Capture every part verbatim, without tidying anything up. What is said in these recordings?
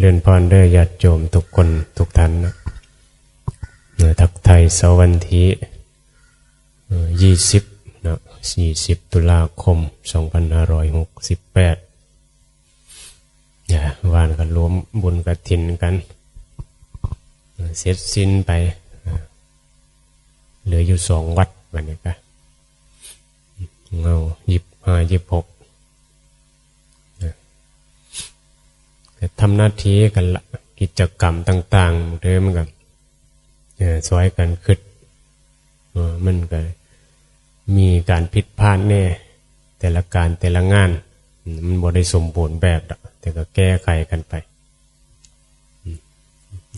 เจริญพรเด้อญาติโยมทุกคนทุกท่านนะ เอ่อ ทักทายเช้าวันที่ เอ่อ ยี่สิบ เนาะ ยี่สิบ ตุลาคม สองพันห้าร้อยหกสิบแปด เนี่ย วานก็รวมบุญกฐินกัน เอ่อ เสร็จสิ้นไป เอ่อ เหลืออยู่สองวัด บัดนี้ก็ เงา ยี่สิบห้า ยี่สิบหก นะ ก็ทำหน้าที่กันละ กิจกรรมต่างๆ เด้อ มันก็ เอ่อ ซอยกันคิด เอ่อ มันก็มีการผิดพลาดแน่ แต่ละการแต่ละงาน อืม มันบ่ได้สมบูรณ์แบบดอก แต่ก็แก้ไขกันไป อืม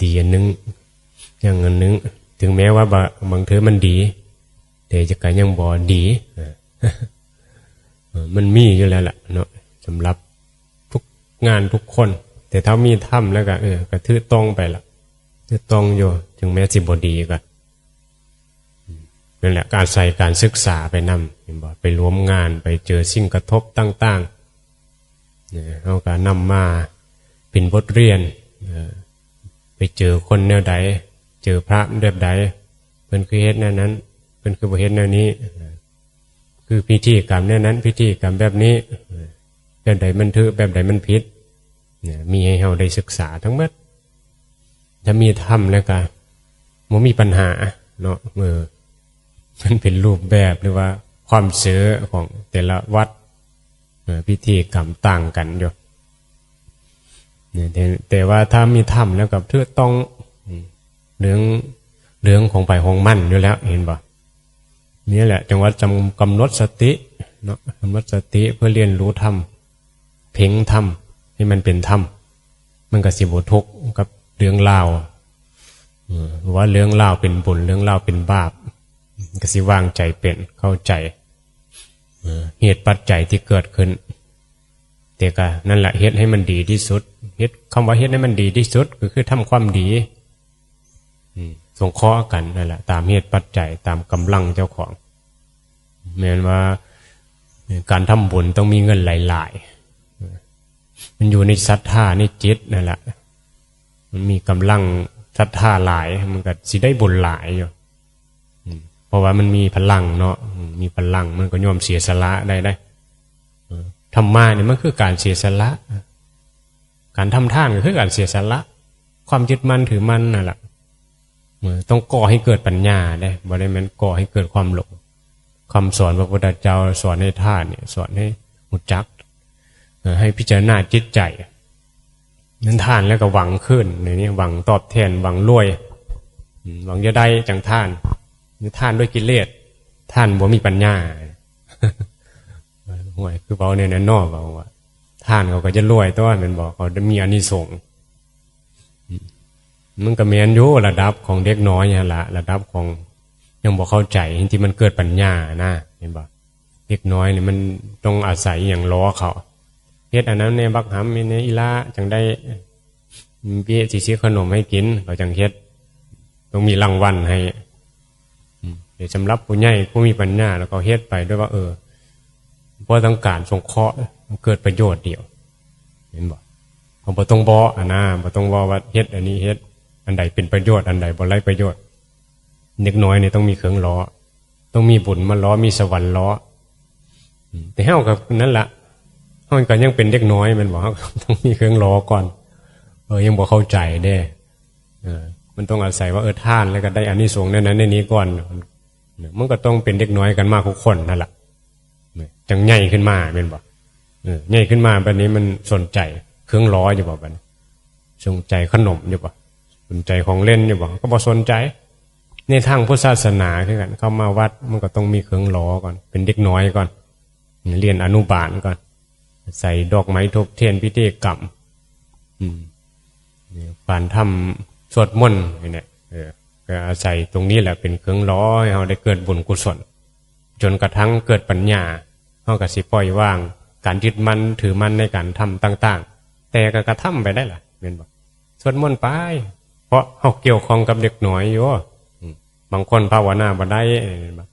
ดีอันนึง ยังอันนึง ถึงแม้ว่าบะ- บางเทื่อมันดี แต่จะก็ยังบ่ดี เออ เออ มันมีอยู่แล้วล่ะเนาะ สำหรับทุกงานทุกคน แต่ถ้ามีธรรมแล้วก็ เออ ก็ถือต้องไปละ ถือต้องอยู่ ถึงแม้สิบ่ดีก็ นั่นแหละ ก็อาศัยการศึกษาไปนำ เห็นบ่ ไปร่วมงาน ไปเจอสิ่งกระทบต่างๆ เนี่ย เฮาก็นำมาเป็นบทเรียน เอ่อ ไปเจอคนแนวใด เจอพระแบบใด เพิ่นคือเฮ็ดแนวนั้น เพิ่นคือบ่เฮ็ดแนวนี้ เอ่อ คือพิธีกรรมแนวนั้น พิธีกรรมแบบนี้ เอ่อ แบบใดมันถือ แบบใดมันผิด เนี่ย มีให้เฮาได้ศึกษาทั้งหมด ถ้ามีธรรมแล้วก็บ่มีปัญหาเนาะ เออ มันเป็นรูปแบบหรือว่าความเชื่อของแต่ละวัด เออ พิธีกรรมต่างกันอยู่ เนี่ย แต่- แต่ว่าถ้ามีธรรมแล้วก็ถือต้อง อืม เรื่อง- เรื่องของไผของมันอยู่แล้ว เห็นบ่ นี่แหละ จังว่าจำ- กำหนดสติเนาะ กำหนดสติเพื่อเรียนรู้ธรรม เพ่งธรรม ให้มันเป็นธรรม มันก็สิบ่ทุกข์กับเรื่องราว เออ ว่าเรื่องราวเป็นบุญ เรื่องราวเป็นบาป ก็สิวางใจเป็น เข้าใจ เออ เหตุปัจจัยที่เกิดขึ้น แต่ก็นั่นแหละ เฮ็ดให้มันดีที่สุด เฮ็ด- คำว่าเฮ็ดให้มันดีที่สุด ก็คือทำความดี อืม สงเคราะห์กันนั่นแหละ ตามเหตุปัจจัย ตามกำลังเจ้าของ แม่นว่าการทำบุญต้องมีเงินหลายๆ มันอยู่ในศรัทธาในจิตนั่นแหละ มันมีกำลังศรัทธาหลาย มันก็สิได้บุญหลายอยู่ อืม เพราะว่ามันมีพลังเนาะ อืม มีพลัง มันก็ยอมเสียสละได้ ได้ เออ ธรรมะนี่มันคือการเสียสละ การทำทานก็คือการเสียสละ ความยึดมั่นถือมั่นนั่นแหละ เออ ต้องก่อให้เกิดปัญญาเด้ บ่ได้แม่นก่อให้เกิดความหลง คำสอนพระพุทธเจ้าสอนให้ทานเนี่ย สอนให้รู้จัก เออ ให้พิจารณาจิตใจ นั้นทานแล้วก็หวังคืน ในนี้หวังตอบแทน หวังรวย อืม หวังจะได้จังทาน นี่ทานด้วยกิเลส ทานบ่มีปัญญา ห่วย คือเว้าแนวนั้นเนาะ เว้าว่า ทานเขาก็จะรวยตั๊ว แม่นบ่ เขาจะมีอานิสงส์ อืม มันก็แม่นอยู่ ระดับของเด็กน้อยหั่นล่ะ ระดับของยังบ่เข้าใจ ที่มันเกิดปัญญานะ เห็นบ่ เด็กน้อยนี่มันต้องอาศัยอิหยังหล่อเขา เฮ็ดอันนั้นแน่บักหำ เฮ็ดแน่อีหล่า จังได้เบี้ยสิซื้อขนมให้กิน เขาจังเฮ็ด ต้องมีรางวัลให้ อืม แต่สำหรับผู้ใหญ่ผู้มีปัญญาแล้วก็เฮ็ดไปด้วยว่า เออ เพราะต้องการสงเคราะห์ มันเกิดประโยชน์เดียว เห็นบ่ เขาบ่ต้องเว้าอะนะ บ่ต้องเว้าว่าเฮ็ดอันนี้ เฮ็ดอันใดเป็นประโยชน์ อันใดบ่ไร้ประโยชน์ เด็กน้อยนี่ต้องมีเครื่องหล่อ ต้องมีบุญมาหล่อ มีสวรรค์หล่อ อืม แต่เฮาก็นั่นล่ะ เฮาก็ยังเป็นเด็กน้อยแม่นบ่ เฮาก็ต้องมีเครื่องหล่อก่อน เออ ยังบ่เข้าใจเด้ เออ มันต้องอาศัยว่า เออ ทานแล้วก็ได้อานิสงส์ในนั้นในนี้ก่อน มันก็ต้องเป็นเด็กน้อยกันมาทุกคนนั่นล่ะ จังใหญ่ขึ้นมาแม่นบ่ เออ ใหญ่ขึ้นมาบัดนี้มันสนใจเครื่องหล่ออยู่บ่บัดนี้ สนใจขนมอยู่บ่ สนใจของเล่นอยู่บ่ ก็บ่สนใจ ในทางพุทธศาสนาคือกัน เข้ามาวัดมันก็ต้องมีเครื่องหล่อก่อน เป็นเด็กน้อยก่อน เรียนอนุบาลก่อน ใส่ดอกไม้ธูปเทียนพิธีกรรม อืม นี่ การทำสวดมนต์นี่แหละ เออ ก็อาศัยตรงนี้แหละเป็นเครื่องหล่อให้เราได้เกิดบุญกุศล จนกระทั่งเกิดปัญญา เราก็สิปล่อยวางการยึดมั่นถือมั่นในการทำต่างๆ แต่ก็กระทำไปได้ล่ะ แม่นบ่ สวดมนต์ไป เพราะเราเกี่ยวข้องกับเด็กน้อยอยู่ อืม บางคนภาวนาบ่ได้ แม่นบ่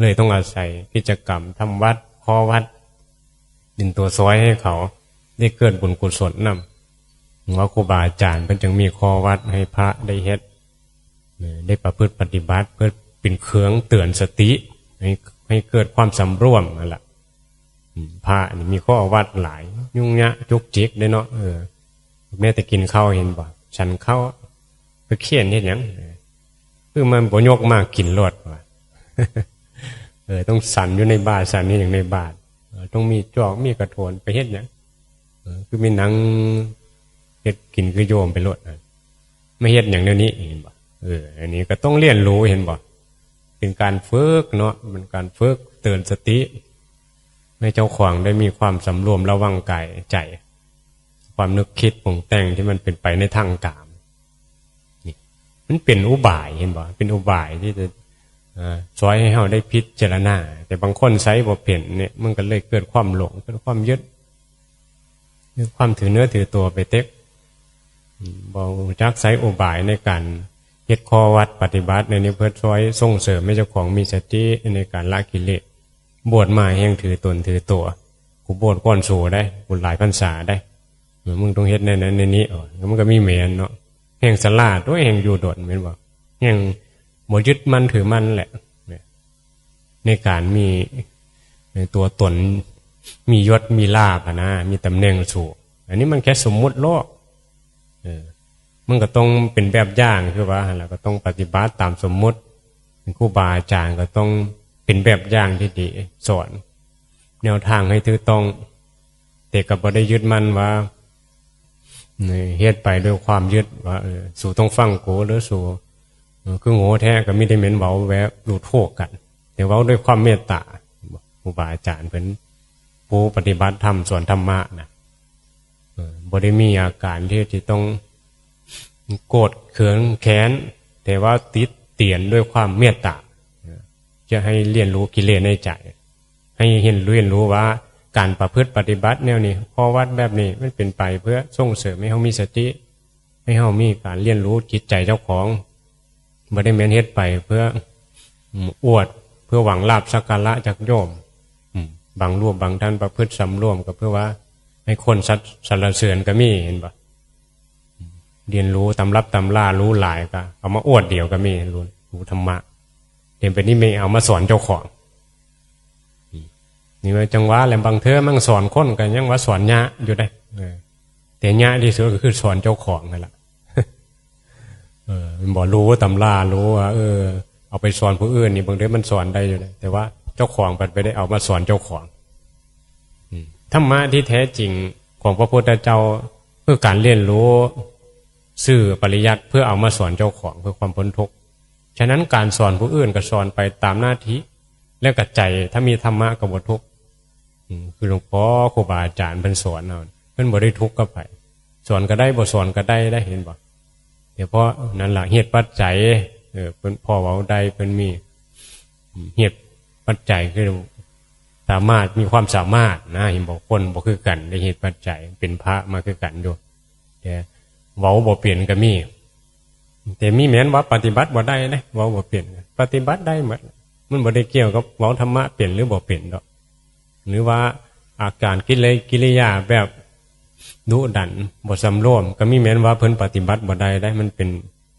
เลยต้องอาศัยกิจกรรมทำวัด คอวัด เป็นตัวซอยให้เขาได้เกิดบุญกุศลนำ ว่าครูบาอาจารย์เพิ่นจึงมีข้อวัดให้พระได้เฮ็ด เออ ได้ประพฤติปฏิบัติ เพื่อเป็นเครื่องเตือนสติ ให้ ให้เกิดความสำรวมนั่นล่ะ อืม พระนี่มีข้อวัดหลาย ยุ่งยากจุกจิกเด้เนาะ เออ แม้แต่กินข้าวเห็นบ่ ฉันข้าว ไปเคี่ยนเฮ็ดหยัง เออ คือมันบ่ยกมากินโลดว่า เออ ต้องฉันอยู่ในบาตร ฉันนี่อย่างในบาตร เออ ต้องมีจอก มีกระโถน ไปเฮ็ดหยัง เออ คือมีหนัง เฮ็ดกินคือโยมไปโลดนะ ไม่เฮ็ดอย่างเดียวนี้ เห็นบ่ เออ อันนี้ก็ต้องเรียนรู้ เห็นบ่ เป็นการฝึกเนาะ เป็นการฝึกเตือนสติ ให้เจ้าของได้มีความสำรวมระวังกายใจ ความนึกคิดปรุงแต่งที่มันเป็นไปในทางกาม นี่ มันเป็นอุบาย เห็นบ่ เป็นอุบายที่จะ เอ่อ ซอยให้เฮาได้พิจารณา แต่บางคนใช้บ่เป็นเนี่ย มันก็เลยเกิดความหลง เกิดความยึด มีความถือเนื้อถือตัวไปเต๊ก อืม บ่รู้จักใช้อุบายในการเฮ็ดข้อวัดปฏิบัติในนี้ เพื่อซอยส่งเสริมให้เจ้าของมีสติในการละกิเลส บวชมาแฮ่งถือตนถือตัว กูบวชก่อนสูได้ กูหลายพรรษาได้ เออ มึงต้องเฮ็ดในนั้นในนี้ อ๋อ แล้วมันก็มีแม่นเนาะ แฮ่งสลาดด้วย แฮ่งอยู่ดน แม่นบ่ แฮ่งบ่ยึดมั่นถือมั่นแหละ เนี่ย ในการมี ในตัวตน มียศ มีลาภหั้นนะ มีตำแหน่งสูง อันนี้มันแค่สมมุติโลก เออ มันก็ต้องเป็นแบบอย่าง คือว่าหั่นล่ะ ก็ต้องปฏิบัติตามสมมุติ เป็นครูบาอาจารย์ก็ต้องเป็นแบบอย่างที่ดี สอนแนวทางให้ถูกต้อง แต่ก็บ่ได้ยึดมั่นว่า นี่ เฮ็ดไปด้วยความยึดว่า เออ สูต้องฟังกู หรือสู เออ คือโง่แท้ ก็มีแต่แม่นเว้าแบบดูถูกกัน แต่เว้าด้วยความเมตตา ครูบาอาจารย์เพิ่น ผู้ปฏิบัติธรรมสอนธรรมะนะ เออ บ่ได้มีอาการที่จะต้องโกรธเคืองแค้น แต่ว่าติเตียนด้วยความเมตตา เออ จะให้เรียนรู้กิเลสในใจ ให้เห็น เรียนรู้ว่าการประพฤติปฏิบัติแนวนี้ ข้อวัดแบบนี้ มันเป็นไปเพื่อส่งเสริมให้เฮามีสติ ให้เฮามีการเรียนรู้จิตใจเจ้าของ บ่ได้แม่นเฮ็ดไปเพื่อ อืม อวด เพื่อหวังลาภสักการะจากโยม อืม บางรูปบางท่านประพฤติสำรวมก็เพื่อว่าให้คนสรร สรรเสริญก็มี เห็นบ่ เรียนรู้ตำรับตำรารู้หลายก็เอามาอวดเดียวก็มี รู้ รู้ธรรมะ เรียนไปนี่ไม่เอามาสอนเจ้าของ อืม นี่ว่าจังหวะแหละ บางเทื่อมันสอนคนก็ยังว่าสอนยะอยู่ได้ เออ แต่ยะที่สุดก็คือสอนเจ้าของนั่นแหละ เออ มันบ่รู้ตำรา รู้ว่า เออ เอาไปสอนผู้อื่นนี่ บางเทื่อมันสอนได้อยู่นะ แต่ว่าเจ้าของมันไปได้เอามาสอนเจ้าของ อืม ธรรมะที่แท้จริงของพระพุทธเจ้า คือการเรียนรู้ซื่อปริยัติเพื่อเอามาสอนเจ้าของ เพื่อความพ้นทุกข์ ฉะนั้นการสอนผู้อื่นก็สอนไปตามหน้าที่ และกะใจ ถ้ามีธรรมะก็บ่ทุกข์ อืม คือหลวงพ่อครูบาอาจารย์เพิ่นสอนเอา เพิ่นบ่ได้ทุกข์กับไผ สอนก็ได้ บ่สอนก็ได้ ได้ เห็นบ่ แต่เพราะนั่นล่ะ เหตุปัจจัย เออ เพิ่นพ่อเว้าได้ เพิ่นมี อืม เหตุปัจจัยคือสามารถ มีความสามารถนะ เห็นบ่ คนบ่คือกัน ได้เหตุปัจจัย เป็นพระมาคือกันอยู่ แต่เว้าบ่เป็นก็มี แต่มีแม่นว่าปฏิบัติบ่ได้เด้ เว้าบ่เป็น ปฏิบัติได้หมด มันบ่ได้เกี่ยวกับเว้าธรรมะเป็นหรือบ่เป็นดอก หรือว่าอาการกิริยา กิริยาแบบดุดัน บ่สำรวม ก็มีแม่นว่าเพิ่นปฏิบัติบ่ได้เด้ มันเป็น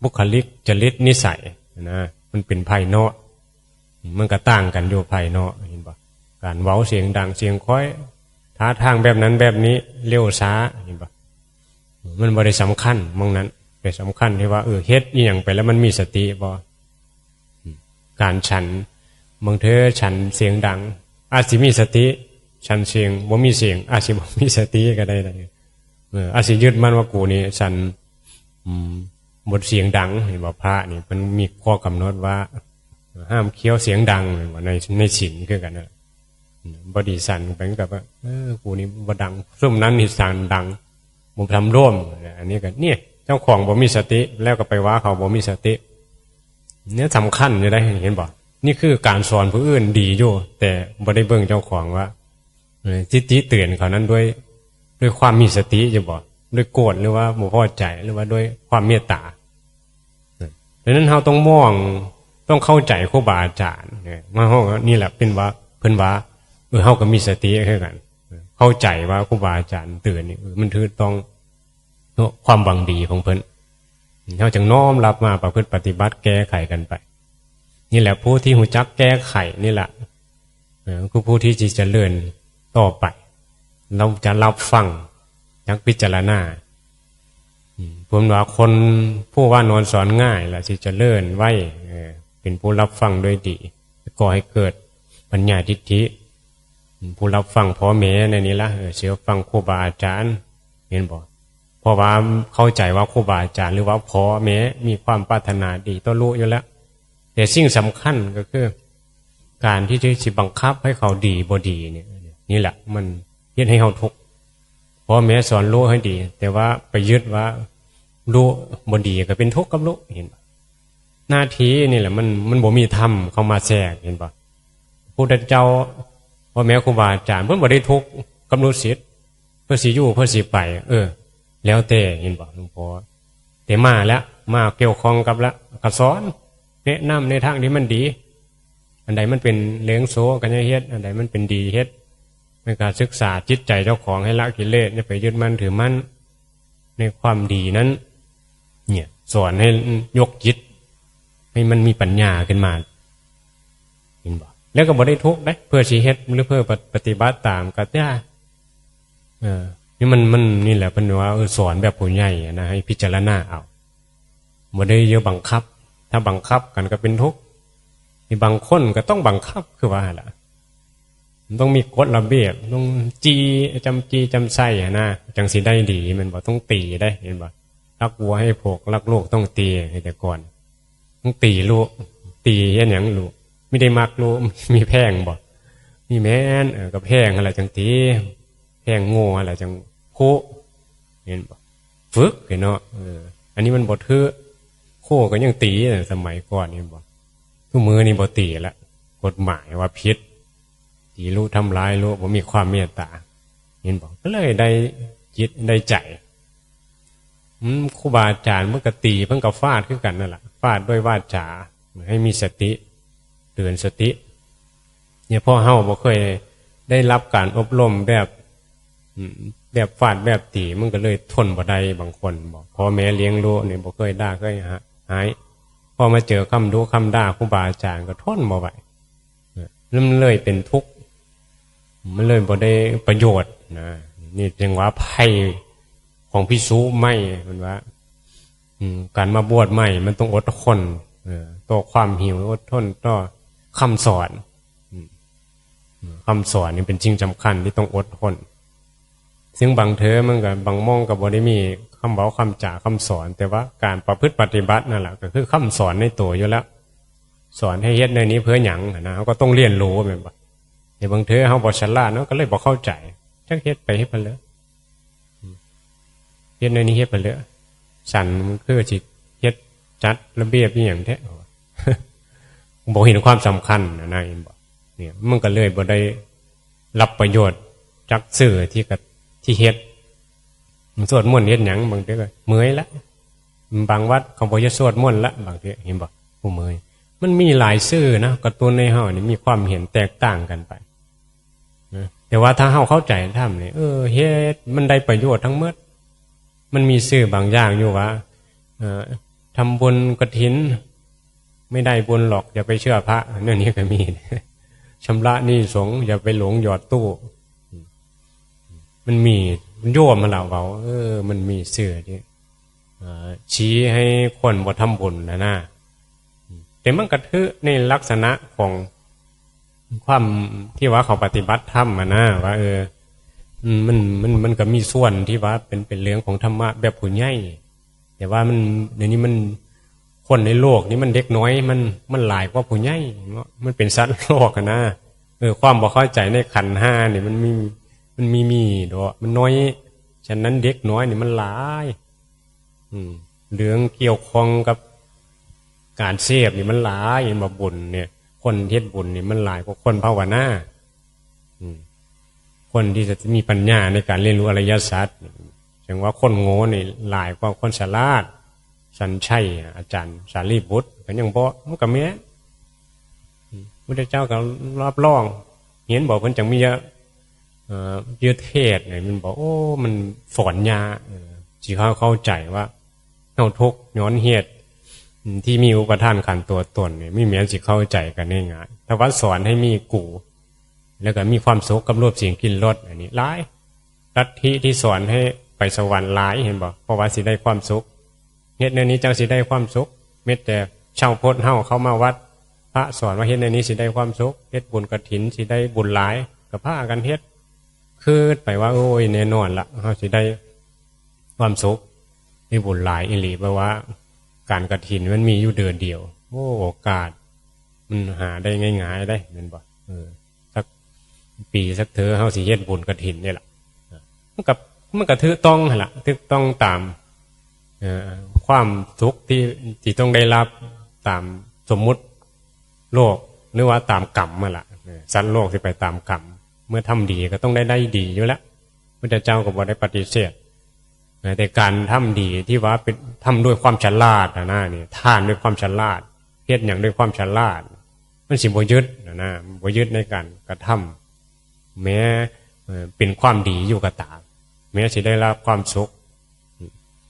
บุคลิกจริตนิสัยนะ มันเป็นภายนอก มันก็ต่างกันอยู่ภายนอก เห็นบ่ การเว้าเสียงดังเสียงค่อย ท่าทางแบบนั้นแบบนี้ เร็วช้า เห็นบ่ มันบ่ได้สำคัญหม่องนั้น แต่สำคัญที่ว่า เออ เฮ็ดอีหยังไปแล้วมันมีสติบ่ การฉัน บางเทื่อฉันเสียงดัง อาจสิมีสติ ฉันเสียงบ่มีเสียง อาจสิบ่มีสติก็ได้นะ เออ อาจสิยึดมั่นว่ากูนี่ฉัน อืม บ่เสียงดัง เห็นบ่ พระนี่เพิ่นมีข้อกำหนดว่า ห้ามเคี้ยวเสียงดัง เห็นบ่ ใน ในศีลคือกันนะ บ่ดีสั่นไปกับว่า เออ กูนี่บ่ดัง ซุมนั้นนี่สั่นดัง บ่สำรวม อันนี้ก็ เนี่ย เจ้าของบ่มีสติ แล้วก็ไปว่าเขาบ่มีสติ เนี่ยสำคัญอยู่ได้ เห็นบ่ นี่คือการสอนผู้อื่นดีอยู่ แต่บ่ได้เบิ่งเจ้าของว่า เออ ที่ติเตือนเขานั้นด้วย ด้วยความมีสติอยู่บ่ ด้วยโกรธ หรือว่าบ่พอใจ หรือว่าด้วยความเมตตา ดังนั้นเราต้องมอง ต้องเข้าใจครูบาอาจารย์เนี่ย มาเฮานี่แหละเป็นว่า เพิ่นว่า เออ เฮาก็มีสติคือกัน เข้าใจว่าครูบาอาจารย์เตือนนี่ เออ มันถือต้อง ความหวังดีของเพิ่น เฮาจั่งน้อมรับมาประพฤติปฏิบัติแก้ไขกันไป นี่แหละผู้ที่ฮู้จักแก้ไขนี่แหละ เออ คือผู้ที่สิเจริญต่อไป เราจะรับฟัง จักพิจารณา อืม เพิ่นว่าคนผู้ว่านอนสอนง่ายล่ะสิเจริญไว เออ เป็นผู้รับฟังด้วยดี ก่อให้เกิดปัญญาทิฏฐิ อืม ผู้รับฟังพ่อแม่ในนี้ล่ะ เออ เชื่อฟังครูบาอาจารย์ เห็นบ่ เพราะว่าเข้าใจว่าครูบาอาจารย์หรือว่าพ่อแม่มีความปรารถนาดีต่อลูกอยู่แล้ว แต่สิ่งสำคัญก็คือ การที่จะสิบังคับให้เขาดีบ่ดีเนี่ย นี่แหละมันเฮ็ดให้เฮาทุกข์ พ่อแม่สอนลูกให้ดี แต่ว่าไปยึดว่าลูกบ่ดีก็เป็นทุกข์กับลูก เห็นบ่ หน้าที่นี่แหละมัน มันบ่มีธรรมเข้ามาแทรก เห็นบ่ พุทธเจ้า พ่อแม่ครูบาอาจารย์เพิ่นบ่ได้ทุกข์กับลูกศิษย์ เพิ่นสิอยู่เพิ่นสิไป เออ แล้วแต่ เห็นบ่ หลวงพ่อ แต่มาแล้ว มาเกี่ยวข้องกับละ ก็สอน แนะนำในทางที่มันดี อันใดมันเป็นเลงโสก็อย่าเฮ็ด อันใดมันเป็นดีเฮ็ด ในการศึกษาจิตใจเจ้าของให้ละกิเลส อย่าไปยึดมั่นถือมั่นในความดีนั้น เนี่ย สอนให้ยกจิต ให้มันมีปัญญาขึ้นมา เห็นบ่ แล้วก็บ่ได้ทุกข์เด้ เพื่อสิเฮ็ดหรือเพื่อปฏิบัติตามก็อย่า เออ นี่มัน มัน นี่แหละเพิ่นว่า เออ สอนแบบผู้ใหญ่อะนะ ให้พิจารณาเอา บ่ได้เยอะบังคับ ถ้าบังคับกันก็เป็นทุกข์ มีบางคนก็ต้องบังคับ คือว่าหั่นล่ะ มันต้องมีกฎระเบียบ ต้องจี้ จำจี้จำไส้หั่นนะ จั่งสิได้ดี แม่นบ่ ต้องตีเด้ เห็นบ่ รักวัวให้ผก รักลูกต้องตี แต่ก่อน ต้องตีลูก ตีเฮ็ดหยังลูก มีได้มักลูก มีแพงบ่ มีแม่น เออ ก็แพงหั่นล่ะจั่งตี แพงโง่หั่นล่ะจั่งคุ เห็นบ่ ฝึกเห็นเนาะ เออ อันนี้มันบ่ถือ คุก็ยังตี สมัยก่อน เห็นบ่ ทุกมื้อนี้บ่ตีละ กฎหมายว่าผิด ตีลูกทำร้ายลูก บ่มีความเมตตา เห็นบ่ ก็เลยได้จิตได้ใจ อืม ครูบาอาจารย์เพิ่นก็ตี เพิ่นก็ฟาดคือกันนั่นล่ะ ฟาดด้วยวาจา ให้มีสติ เตือนสติ เนี่ย พอเฮาบ่เคยได้รับการอบรมแบบ อืม แบบฟาดแบบตี มันก็เลยทนบ่ได้ บางคนบ่ พ่อแม่เลี้ยงลูกนี่บ่เคยด่าเคยหา หาย พอมาเจอคำดุคำด่าครูบาอาจารย์ก็ทนบ่ไหว แล้วมันเลยเป็นทุกข์ มันเลยบ่ได้ประโยชน์นะ นี่จึงว่าภัยของภิกษุใหม่ เพิ่นว่า อืม การมาบวชใหม่มันต้องอดทน เออ ต่อความหิว อดทนต่อคำสอน อืม อืม คำสอนนี่เป็นสิ่งสำคัญที่ต้องอดทน ซึ่งบางเทื่อมันก็ บางหม่องก็บ่ได้มีคำเว้าคำจาคำสอน แต่ว่าการประพฤติปฏิบัตินั่นแหละก็คือคำสอนในตัวอยู่แล้ว สอนให้เฮ็ดแนวนี้เพื่อหยังหั้นนะ เฮาก็ต้องเรียนรู้แม่นบ่ แต่บางเทื่อเฮาบ่ฉลาด เฮาก็เลยบ่เข้าใจ จักเฮ็ดไปเฮ็ดไปเลย เฮ็ดแนวนี้เฮ็ดไปเลย สั่นมันคือสิเฮ็ดจัดระเบียบอีหยังแท้ บ่เห็นความสำคัญนะนะ เห็นบ่ เนี่ย มันก็เลยบ่ได้รับประโยชน์จากซื่อที่กะ ที่เฮ็ด สวดมนต์เฮ็ดหยัง บางเทื่อก็เมื่อยละ บางวัดเขาบ่จะสวดมนต์ละ บางเทื่อ เห็นบ่ ผู้เมื่อย มันมีหลายซื่อนะ กระตุ้นให้เฮานี่มีความเห็นแตกต่างกันไปนะ แต่ว่าถ้าเฮาเข้าใจธรรมนี่ เออ เฮ็ดมันได้ประโยชน์ทั้งหมด มันมีซื่อบางอย่างอยู่ว่า เอ่อ ทำบุญกฐิน ไม่ได้บุญหรอก อย่าไปเชื่อพระ นั่นนี่ก็มี ชำระหนี้สงฆ์ อย่าไปหลงหยอดตู้ มันมี มันโยมมาแล้วเว้า เออ มันมีซื่อที่ เอ่อ ชี้ให้คนบ่ทำบุญนะนะ แต่มันกระทือในลักษณะของความที่ว่าเขาปฏิบัติธรรมอะนะ ว่า เออ อืม มัน มัน มันก็มีส่วนที่ว่าเป็น เป็นเรื่องของธรรมะแบบผู้ใหญ่ แต่ว่ามัน เดี๋ยวนี้มัน คนในโลกนี้มันเด็กน้อย มัน มันหลายกว่าผู้ใหญ่เนาะ มันเป็นสัตว์โลกอะนะ เออ ความบ่เข้าใจในขันธ์ห้านี่มันมี มันมี มีดอก มันน้อย ฉะนั้นเด็กน้อยนี่มันหลาย อืม เรื่องเกี่ยวข้องกับการเสพนี่มันหลาย เห็นบ่ บุญเนี่ย คนเฮ็ดบุญนี่มันหลายกว่าคนภาวนา อืม คนที่จะมีปัญญาในการเรียนรู้อริยสัจ จั่งว่าคนโง่นี่หลายกว่าคนฉลาด สัญชัย อาจารย์สารีบุตรก็ยังบอก มันก็แม่น อืม พุทธเจ้าก็รับรอง เห็นบอกเพิ่นจั่งมีเยอะ เอ่อ เยอะเทศน์เนี่ย มันบอก โอ้ มันสอนยา เออ สิเข้า เข้าใจว่าเฮาทุกข์ย้อนเหตุ อืม ที่มีอุปาทานขันธ์ตัวตนนี่ มีแม่นสิเข้าใจกันง่ายๆ ถ้าว่าสอนให้มีกู แล้วก็มีความสุขกับรูปเสียงกลิ่นรส อันนี้หลาย ลัทธิที่สอนให้ไปสวรรค์หลาย เห็นบ่ เพราะว่าสิได้ความสุข เฮ็ดแนวนี้จั่งสิได้ความสุข แม้แต่ชาวพุทธเฮาเข้ามาวัด พระสอนว่าเฮ็ดแนวนี้สิได้ความสุข เฮ็ดบุญกฐินสิได้บุญหลาย ก็พากันเฮ็ด คิดไปว่า โอ้ย แน่นอนละ เฮาสิได้ความสุข ได้บุญหลายอีหลี เพราะว่าการกฐินมันมีอยู่เดือนเดียว โอ้ โอกาส มันหาได้ง่ายๆ ได้ แม่นบ่ เออ สักปีสักเทื่อ เฮาสิเฮ็ดบุญกฐินนี่ล่ะ มันก็ มันก็ถูกต้องหั่นล่ะ ถูกต้องตาม เอ่อ ความสุขที่ ที่ต้องได้รับตามสมมุติโลก หรือว่าตามกรรมหั่นล่ะ เออ สัตว์โลกสิไปตามกรรม เมื่อทำดีก็ต้องได้ ได้ดีอยู่แล้ว พุทธเจ้าก็บ่ได้ปฏิเสธ นะ แต่การทำดีที่ว่าเป็น ทำด้วยความฉลาดนะนะ นี่ ทานด้วยความฉลาด เฮ็ดหยังด้วยความฉลาด มันสิบ่ยึดนะนะ บ่ยึดในการกระทำ แม้ เอ่อ เป็นความดีอยู่ก็ตาม แม้สิได้รับความสุข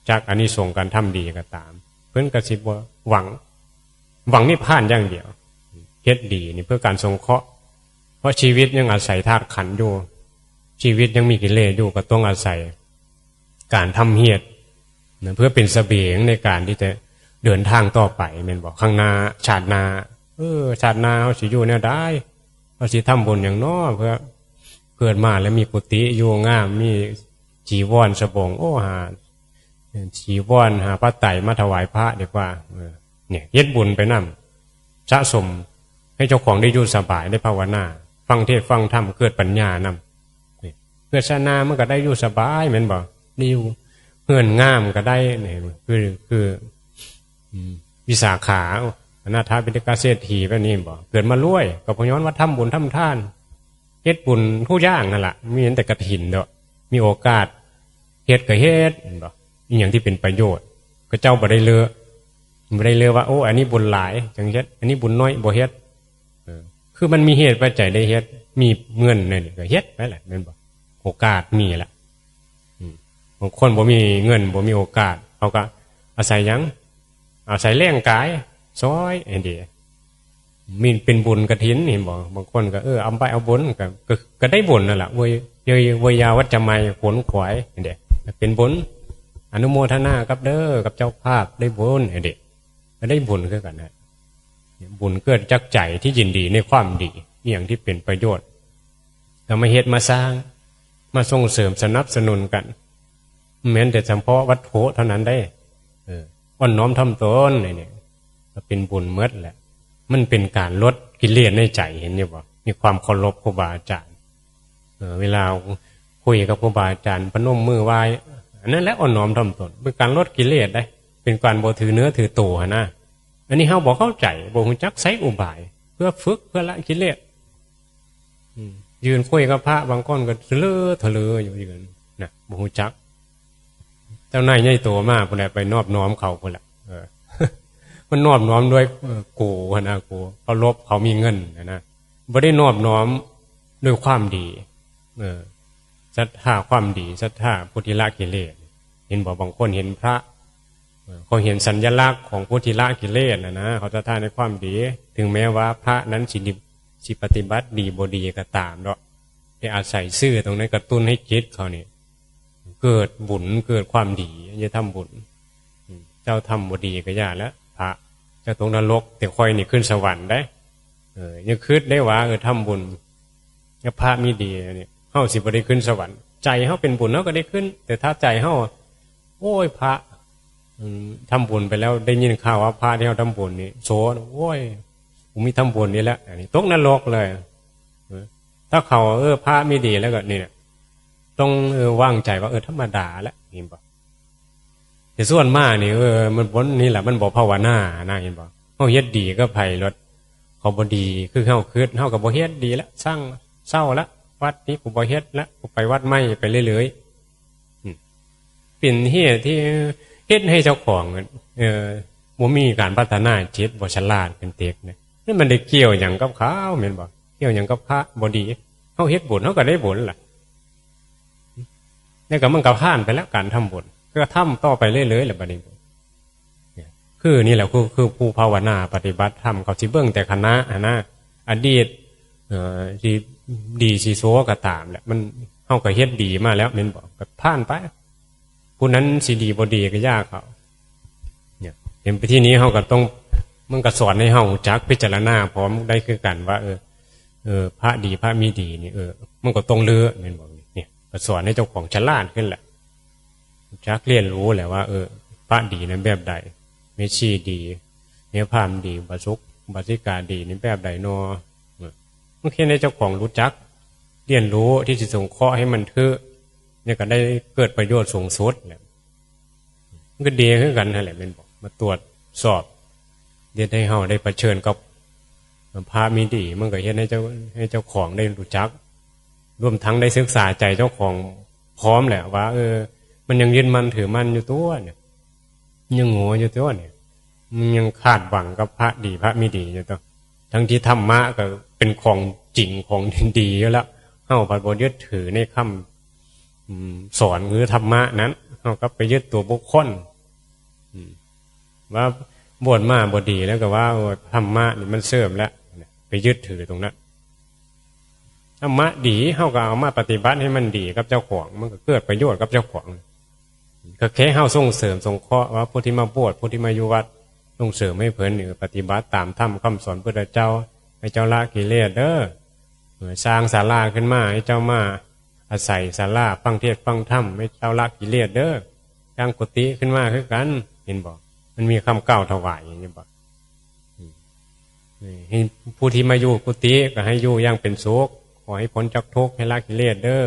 จากอานิสงส์การทำดีก็ตาม เพิ่นก็สิบ่หวัง หวังนิพพานอย่างเดียว เฮ็ดดีนี่เพื่อการสงเคราะห์ เพราะชีวิตยังอาศัยธาตุขันธ์อยู่ ชีวิตยังมีกิเลสอยู่ ก็ต้องอาศัยการทำเหตุนะ เพื่อเป็นเสบียงในการที่จะเดินทางต่อไป แม่นบ่ ข้างหน้า ชาติหน้า เออ ชาติหน้าเฮาสิอยู่แนวใด เฮาสิทำบุญหยังน้อ เพื่อเกิดมาแล้วมีกุฏิอยู่งาม มีจีวรสบง โอ้ หาจีวร หาผ้าไตรมาถวายพระดีกว่า เออ เนี่ย เฮ็ดบุญไปนำ สะสมให้เจ้าของได้อยู่สบาย ได้ภาวนา ฟังเทศน์ฟังธรรม เกิดปัญญานำ นี่ เกิดชาติหน้ามันก็ได้อยู่สบาย แม่นบ่ ได้อยู่เฮือนงามก็ได้ นี่ คือ คือ อืม วิสาขา อนาถปิณฑกเศรษฐีแบบนี้บ่ เกิดมารวย ก็เพราะย้อนว่าทำบุญทำทาน เฮ็ดบุญทุกอย่างนั่นล่ะ มีแต่กฐินเนาะ มีโอกาสเฮ็ดก็เฮ็ด แม่นบ่ อีหยังที่เป็นประโยชน์ ก็เจ้าบ่ได้เลอะ บ่ได้เลอะว่า โอ้ อันนี้บุญหลาย จั่งเฮ็ด อันนี้บุญน้อย บ่เฮ็ด เออ คือมันมีเหตุปัจจัยได้เฮ็ด มีเงินนั่นก็เฮ็ดไปแหละ แม่นบ่ โอกาสมีแหละ อืม บางคนบ่มีเงิน บ่มีโอกาส เขาก็อาศัยหยัง อาศัยแรงกาย ซอย อันเดีย มีเป็นบุญกฐิน เห็นบ่ บางคนก็ เออ เอาไปเอาบุญ ก็ ก็ ก็ได้บุญนั่นแหละ เวย เวย เวยาวัจจะไมย ขวนขวาย อันเดีย เป็นบุญ อนุโมทนากับเด้อ กับเจ้าภาพ ได้บุญ อันเดีย ก็ได้บุญคือกันนะ บุญเกิดจากใจที่ยินดีในความดี อหย่างที่เป็นประโยชน์ ก็มาเฮ็ดมาสร้าง มาส่งเสริมสนับสนุนกัน แม้นแต่เฉพาะวัตถุเท่านั้นได้ เออ อ่อนน้อมถ่อมตนนี่เนี่ย ก็เป็นบุญหมดแหละ มันเป็นการลดกิเลสในใจ เห็นอยู่บ่ มีความเคารพครูบาอาจารย์ เออ เวลาคุยกับครูบาอาจารย์ พนมมือไหว้ อันนั้นแหละอ่อนน้อมถ่อมตน เป็นการลดกิเลสได้ เป็นการบ่ถือเนื้อถือตัวหั้นนะ อันนี้เฮาบ่เข้าใจ บ่ฮู้จักใช้อุบาย เพื่อฝึก เพื่อละกิเลส อืม ยืนคุยกับพระ บางคนก็ทะเลอะทะเลออยู่ ยืนนะ บ่ฮู้จัก เจ้านายใหญ่โตมาพุ้นแหละ ไปนอบน้อมเขาพุ้นแหละ เออ มันนอบน้อมด้วย เออ กูหั้นนะ กูเคารพเขามีเงินหั้นนะ บ่ได้นอบน้อมด้วยความดี เออ ศรัทธาความดี ศรัทธาผู้ที่ละกิเลส เห็นบ่ บางคนเห็นพระ เออ เขาเห็นสัญลักษณ์ของผู้ที่ละกิเลสน่ะนะ เขาศรัทธาในความดี ถึงแม้ว่าพระนั้นสิดิ สิปฏิบัติดีบ่ดีก็ตามเนาะ แต่อาศัยซื่อตรงนั้นกระตุ้นให้จิตเขานี่ เกิดบุญเกิดความดี อย่าทำบุญ อืม เจ้าทำบ่ดีก็อย่าแล้ว พระ เจ้าตกนรก แต่ข้อยนี่ขึ้นสวรรค์ได้ เออ อย่าคิดได้ว่า เออ ทำบุญ แล้วพระมีดีนี่ เฮาสิบ่ได้ขึ้นสวรรค์ ใจเฮาเป็นบุญเฮาก็ได้ขึ้น แต่ถ้าใจเฮา โอ้ย พระ อืม ทำบุญไปแล้ว ได้ยินข่าวว่าพระที่เฮาทำบุญนี่โส โอ้ย กูมีทำบุญนี่แหละ อันนี้ตกนรกเลย เออ ถ้าเขา เออ พระมีดีแล้วก็นี่แหละ ต้อง เออ วางใจว่า เออ ธรรมดาแหละ เห็นบ่ แต่ส่วนมากนี่ เออ มันบ่ นี่แหละ มันบ่ภาวนานะ เห็นบ่ เฮาเฮ็ดดีกับไผโลด เขาบ่ดี คือเฮาคิด เฮาก็บ่เฮ็ดดีละ ซัง เซาละ วัดนี้กูบ่เฮ็ดละ กูไปวัดใหม่ไปเรื่อยๆ อืม เป็นเหตุที่เฮ็ดให้เจ้าของ เอ่อ บ่มีการพัฒนาจิต บ่ฉลาดเป็นเด็กเนี่ย นี่มันได้เกี่ยวหยังกับเขา แม่นบ่ เกี่ยวหยังกับพระบ่ดี เฮาเฮ็ดบุญ เฮาก็ได้บุญล่ะ แล้วก็มันก็ผ่านไปแล้ว การทำบุญ กระทำต่อไปเรื่อยๆแหละบัดนี้ เนี่ย คือนี่แหละ คือ คือผู้ภาวนาปฏิบัติธรรมเขาสิเบิ่งแต่คณะหั้นนะ อดีต เอ่อ สิดีสิชั่วก็ตามแหละ มัน เฮาก็เฮ็ดดีมาแล้วแม่นบ่ ก็ผ่านไป ผู้นั้นสิดีบ่ดีก็อย่าเขา เนี่ย เห็นไปที่นี้เฮาก็ต้อง มันก็สอนให้เฮารู้จักพิจารณาพร้อมได้คือกันว่า เออ เออ พระดีพระมีดีนี่ เออ มันก็ต้องเลือกแม่นบ่ เนี่ย ก็สอนให้เจ้าของฉลาดขึ้นแหละ จักเรียนรู้แหละว่า เออ พระดีนั้นแบบใด แม่ชีดี แม่พราหมณ์ดี อุบาสก อุบาสิกาดีนี่แบบใดนอ เออ มันแค่ในเจ้าของรู้จัก เรียนรู้ที่สิสงเคราะห์ให้มันเถอะ เนี่ยก็ได้เกิดประโยชน์สูงสุดแหละ มันก็ดีคือกันนั่นแหละ แม่นบ่ มาตรวจสอบ เฮ็ดให้เฮาได้เผชิญกับพระมีดี มันก็เฮ็ดให้เจ้า ให้เจ้าของได้รู้จัก รวมทั้งได้ศึกษาใจเจ้าของพร้อมแหละว่า เออ มันยังยึดมั่นถือมั่นอยู่ตัวเนี่ย ยังโง่อยู่ตัวเนี่ย มันยังคาดหวังกับพระดีพระมีดีอยู่ตัว ทั้งที่ธรรมะก็เป็นของจริงของดีอยู่แล้ว เฮาพัดบ่ยึดถือในคำ อืม สอนหรือธรรมะนั้น เฮากลับไปยึดตัวบุคคล อืม ว่าบวชมาบ่ดีแล้วก็ว่า โอ้ ธรรมะนี่มันเสื่อมแล้ว ไปยึดถือตรงนั้น ธรรมะดี เฮาก็เอามาปฏิบัติให้มันดีกับเจ้าของ มันก็เกิดประโยชน์กับเจ้าของ ก็แค่เฮาส่งเสริมสงเคราะห์ว่าผู้ที่มาบวช ผู้ที่มาอยู่วัด ส่งเสริมให้เพิ่นนี่ปฏิบัติตามธรรมคำสอนพุทธเจ้า ให้เจ้าละกิเลสเด้อ เออ สร้างศาลาขึ้นมาให้เจ้ามาอาศัยศาลาฟังเทศน์ฟังธรรม ให้เจ้าละกิเลสเด้อ สร้างกุฏิขึ้นมาคือกัน เห็นบ่ มันมีคำกล่าวถวาย เห็นบ่ อืม นี่ ให้ผู้ที่มาอยู่กุฏิก็ให้อยู่อย่างเป็นสุข ขอให้พ้นจากทุกข์ ให้ละกิเลสเด้อ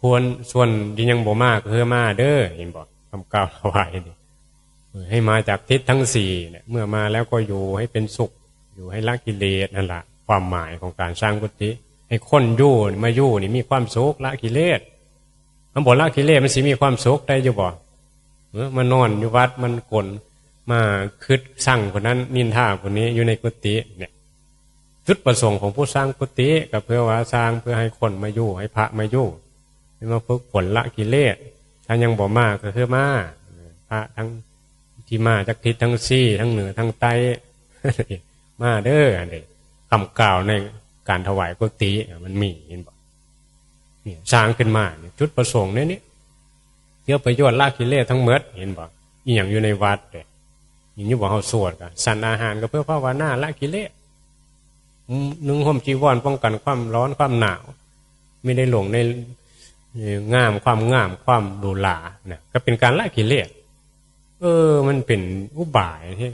ควร ส่วนที่ยังบ่มาก็คือมาเด้อ เห็นบ่ คำกล่าวถวายนี่ เออ ให้มาจากทิศทั้งสี่เนี่ย เมื่อมาแล้วก็อยู่ให้เป็นสุข อยู่ให้ละกิเลส นั่นละความหมายของการสร้างกุฏิ ให้คนอยู่ มาอยู่นี่มีความสุข ละกิเลส มันบ่ละกิเลส มันสิมีความสุขได้อยู่บ่ เออ มานอนอยู่วัด มันกลน มาคิดซังผู้นั้น นินทาผู้นี้อยู่ในกุฏิเนี่ย จุดประสงค์ของผู้สร้างกุฏิก็เพื่อว่าสร้างเพื่อให้คนมาอยู่ ให้พระมาอยู่ ให้มาฝึกฝนละกิเลส ถ้ายังบ่มาก็คือมา พระทั้งที่มาจากทิศทั้งสี่ ทั้งเหนือทั้งใต้ มาเด้อ อันนี้คำกล่าวในการถวายกุฏิ มันมี เห็นบ่ เนี่ย สร้างขึ้นมาเนี่ย จุดประสงค์เนี่ย นี่ เพื่อประโยชน์ละกิเลสทั้งหมด เห็นบ่ อีหยังอยู่ในวัดเนี่ย เห็นอยู่บ่ เฮาสวดก็ ฉันอาหารก็เพื่อภาวนาละกิเลส อืม นุ่งห่มจีวรป้องกันความร้อนความหนาว ไม่ได้หลงใน เอ่อ งาม ความงาม ความหรูหรานะ ก็เป็นการละกิเลส เออ มันเป็นอุบายที่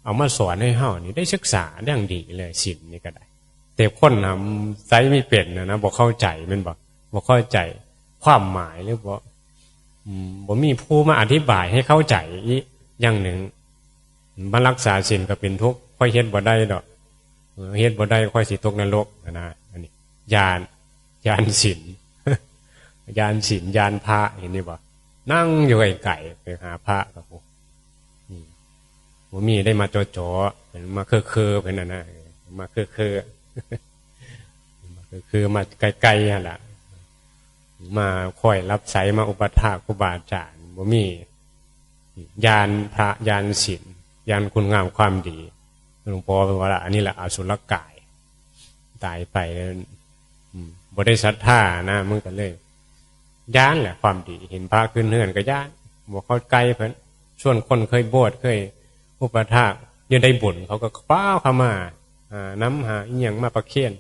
เอามาสอนให้เฮานี่ได้ศึกษาอย่างดีเลย ศีลนี่ก็ได้ แต่คนน่ะใช้ไม่เป็นนะ นะ บ่เข้าใจ แม่นบ่ บ่เข้าใจความหมาย หรือบ่ อืม บ่มีผู้มาอธิบายให้เข้าใจอีกอย่างหนึ่ง มารักษาศีลก็เป็นทุกข์ ค่อยเฮ็ดบ่ได้ดอก เออ เฮ็ดบ่ได้ค่อยสิตกนรกนะ อันนี้ ญาณ ญาณศีล ญาณศีล ญาณพระ เห็นนี่บ่ นั่งอยู่ไกลๆ ไปหาพระกับผม อืม บ่มีได้มาจ่อๆ เพิ่นมาเคือๆ เพิ่นน่ะนะ เออ มาเคือๆ มาเคือๆ มาไกลๆ หั่นล่ะ มาคอยรับใช้ มาอุปถากครูบาอาจารย์ บ่มี ญาณพระ ญาณศีล ญาณคุณงามความดี หลวงพ่อเพิ่นว่าละ อันนี้แหละอสุรกาย ตายไปแล้ว อืม บ่ได้ศรัทธานะ มันก็เลย ย้านแหละความดี เห็นพระขึ้นเฮือนก็ย้าน บ่เข้าใกล้เพิ่น ส่วนคนเคยบวช เคยอุปถาก อยู่ได้บุญ เขาก็ฟ้าวเข้ามา หาน้ำหาอิหยังมาประเคน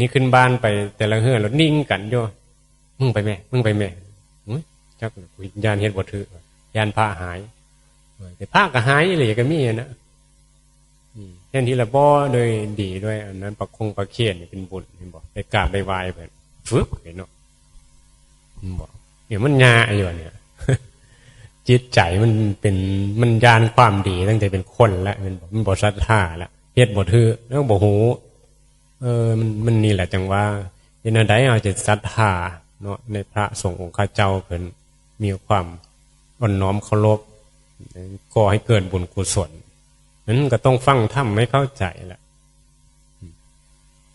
นี่ขึ้นบ้านไปแต่ละเฮือนแล้วนิ่งกันอยู่ มึงไปแม่ มึงไปแม่ อุ๊ย จักย้านเฮ็ดบ่ถืก ย้านพระหาย เออ แต่พระก็หายอีหลีก็มีอะนะ อืม เห็นทีละบ่โดยดีด้วย อันนั้นประคงประเคนนี่เป็นบุญ เห็นบ่ ไปกราบไปไหว้เพิ่น ฟึบ เห็นเนาะ เห็นบ่ เนี่ยมันยาอยู่เนี่ย จิตใจมันเป็น มันย้านความดีตั้งแต่เป็นคนแล้ว มันบ่ มันบ่ศรัทธาแล้ว เฮ็ดบ่ถืก แล้วบ่ฮู้ เออ มัน มันนี่แหละจังว่า เฮ็ดแนวใดเฮาจะศรัทธาเนาะ ในพระสงฆ์องค์ข้าเจ้าเพิ่น มีความอ่อนน้อมเคารพ ก่อให้เกิดบุญกุศล นั้นก็ต้องฟังธรรมให้เข้าใจแหละ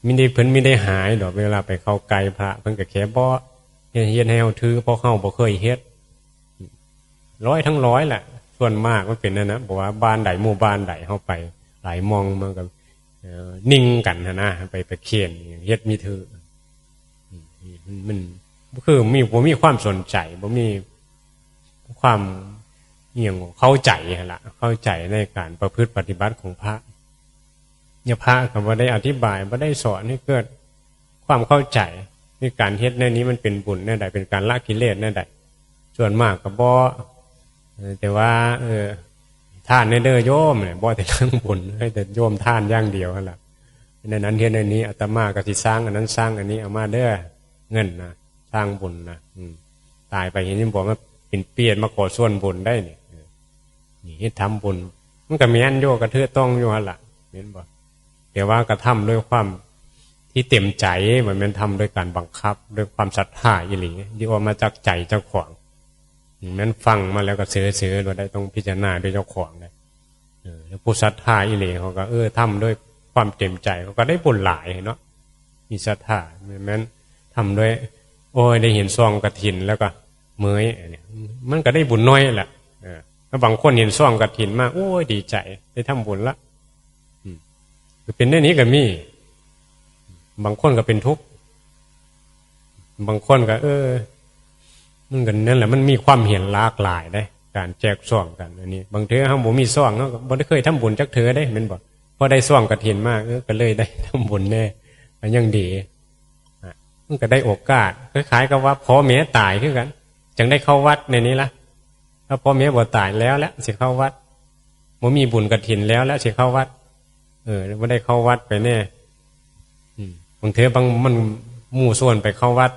มีได้ เพิ่นมีได้หายดอก เวลาไปเข้าใกล้พระ เพิ่นก็แค่บ่ เฮ็ด เฮ็ดให้เฮาถืก เพราะเฮาบ่เคยเฮ็ด ร้อยทั้งร้อยแหละ ส่วนมากมันเป็นนั่นนะ บอกว่าบ้านใดหมู่บ้านใดเข้าไป หลายหม่องมันก็ เอ่อ นิ่งกันหั้นนะ ไปประเคนเฮ็ดมีถือ มัน มันคือมี บ่มีความสนใจ บ่มีความ อหย่าง เข้าใจหั้นละ เข้าใจในการประพฤติปฏิบัติของพระ เนี่ย พระก็บ่ได้อธิบาย บ่ได้สอนให้เกิดความเข้าใจ ในการเฮ็ดแนวนี้มันเป็นบุญแนวใด เป็นการละกิเลสแนวใด ส่วนมากก็บ่ เออ แต่ว่า เออ ทานแน่เด้อโยมเนี่ย บ่แต่เรื่องบุญ ให้แต่โยมทานอย่างเดียวหั้นล่ะ ในนั้นเฮ็ดในนี้ อาตมาก็สิสร้างอันนั้น สร้างอันนี้ เอามาเด้อ เงินนะ สร้างบุญนะ อืม ตายไปเห็นบอกว่าเป็นเปรตมาขอส่วนบุญได้นี่ เออ นี่เฮ็ดทำบุญ มันก็แม่นอยู่ กระเทือต้องอยู่หั่นล่ะ แม่นบ่ แต่ว่ากระทำด้วยความที่เต็มใจ บ่แม่นทำด้วยการบังคับ ด้วยความศรัทธาอีหลี ที่ออกมาจากใจเจ้าของ แม่นฟังมาแล้วก็เสือๆ โดยได้ต้องพิจารณาด้วยเจ้าของเลย เออ แล้วผู้ศรัทธาอีหลีเขาก็ เออ ทำด้วยความเต็มใจ เขาก็ได้บุญหลายเนาะ มีศรัทธา แม่นทำด้วย โอ้ย ได้เห็นซองกฐินแล้วก็เมื่อย อันนี้ มันก็ได้บุญน้อยแหละ เออ แล้วบางคนเห็นซองกฐินมา โอ้ย ดีใจ ได้ทำบุญละ อืม คือเป็นแนวนี้ก็มี บางคนก็เป็นทุกข์ บางคนก็ เออ มันก็นั่นแหละ มันมีความเห็นหลากหลายเด้ การแจกซองกัน อันนี้ บางเทื่อเฮาบ่มีซอง เฮาก็บ่ได้เคยทำบุญจักเทื่อเด้ แม่นบ่ พอได้ซองกฐินมา เออ ก็เลยได้ทำบุญแน่ ก็ยังดี อ่ะ มันก็ได้โอกาส คล้ายๆ กับว่าพ่อแม่ตายคือกัน จังได้เข้าวัดในนี้ละ ถ้าพ่อแม่บ่ตายแล้วแหละ สิเข้าวัด บ่มีบุญกฐินแล้วแหละ สิเข้าวัด เออ บ่ได้เข้าวัดไปแน่ อืม บางเทื่อบาง มันหมู่ชวนไปเข้าวัด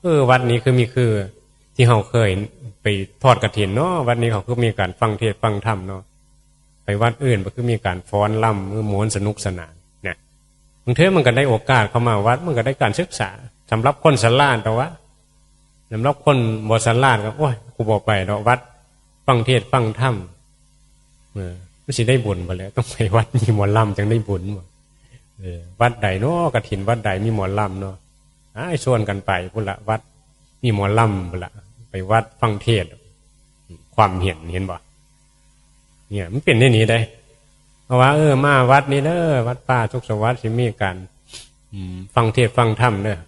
เออ วัดนี้คือมีคือ ที่เฮาเคยไปทอดกฐินเนาะ วัดนี้เขาคือมีการฟังเทศน์ฟังธรรมเนาะ ไปวัดอื่นมันคือมีการฟ้อนรำ หรือม่วนสนุกสนาน เนี่ย บางเทื่อมันก็ได้โอกาสเข้ามาวัด มันก็ได้การศึกษา สำหรับคนฉลาด แต่ว่า สำหรับคนบ่ฉลาดก็ โอ้ย กูบ่ไปดอกวัด ฟังเทศน์ฟังธรรม เออ มันสิได้บุญบ่แหละ ต้องไปวัดมีหมอลำจังได้บุญบ่ เออ วัดใดเนาะ กฐินวัดใดมีหมอลำเนาะ อ้าย ชวนกันไปพุ้นละ วัดมีหมอลำพุ้นละ ไปวัดฟังเทศน์ ความเห็น เห็นบ่ เนี่ย มันเป็นแนวนี้เด้ เพราะว่า เออ มาวัดนี้เด้อ วัดป่าสุขสวัสดิ์ สิมีการ อืม ฟังเทศน์ฟังธรรมเด้อ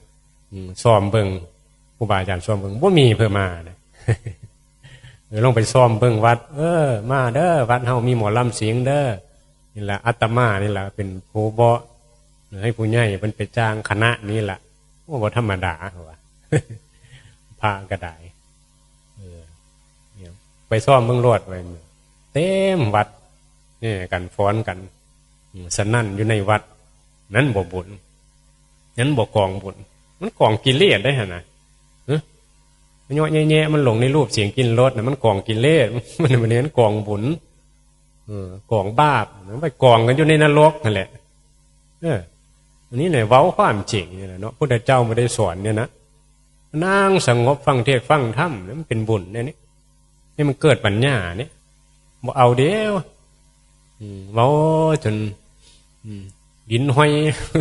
อืม ซ้อมเบิ่ง ครูบาอาจารย์ซ้อมเบิ่ง บ่มีเพิ่นมาเด้ เออ ลองไปซ้อมเบิ่งวัด เออ มาเด้อ วัดเฮามีหมอลำสิงห์เด้อ นี่ล่ะ อาตมานี่ล่ะเป็นผู้เบาะ ให้ผู้ใหญ่เพิ่นไปจ้างคณะนี่ล่ะ โอ้ บ่ธรรมดา ว่า พระก็ได้ เออ เนี่ย ไปซ้อมเบิ่งโลด ว่า เต็มวัด เนี่ย กันฟ้อนกัน อืม สนั่นอยู่ในวัด นั่นบ่บุญ นั่นบ่กองบุญ มันกองกิเลสได้หั่นนะ เอ้อ มันเยาะแยะๆ มันหลงในรูปเสียงกลิ่นรสน่ะ มันกองกิเลส มัน มัน มันกองบุญ เออ กองบาป มันไปกองกันอยู่ในนรกนั่นแหละ เออ อันนี้เนี่ยเว้าความจริงนี่แหละเนาะ พุทธเจ้าบ่ได้สอนเนี่ยนะ นั่งสงบฟังเทศน์ฟังธรรมเนี่ยมันเป็นบุญเนี่ยนี่ ให้มันเกิดปัญญาเนี่ย บ่เอาเด้ อืม เว้าจน อืม ลิ้นห้อย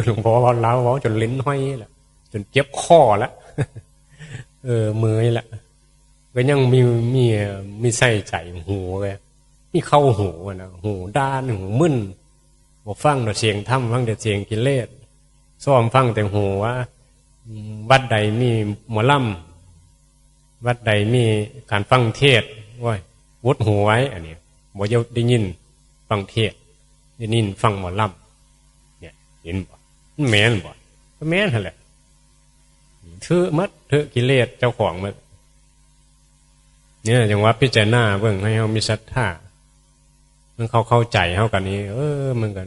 หลวงพ่อเว้าลาวเว้าจนลิ้นห้อยละ จนเจ็บคอละ เออ เมื่อยละ ก็ยังมี มี มีใส่ใจหูเลย มีเข้าหูอะนะ หูด้าน หูมึน บ่ฟังแต่เสียงธรรม ฟังแต่เสียงกิเลส ซ้อมฟังแต่หัว อืม วัดใดมีหมอลำ วัดใดมีการฟังเทศน์ โอ้ย หดหูไว้ อันนี้ บ่อยากได้ยินฟังเทศน์ ได้ยินฟังหมอลำ เนี่ย เห็นบ่ มันแม่นบ่ ก็แม่นหั่นแหละ ถือหมด ถือกิเลสเจ้าของหมด เนี่ย จั่งว่าพิจารณาเบิ่ง ให้เฮามีศรัทธา มันเข้า เข้าใจเฮากันนี่ เออ มันก็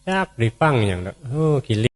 จักได้ฟังหยังดอก เออ กิเลส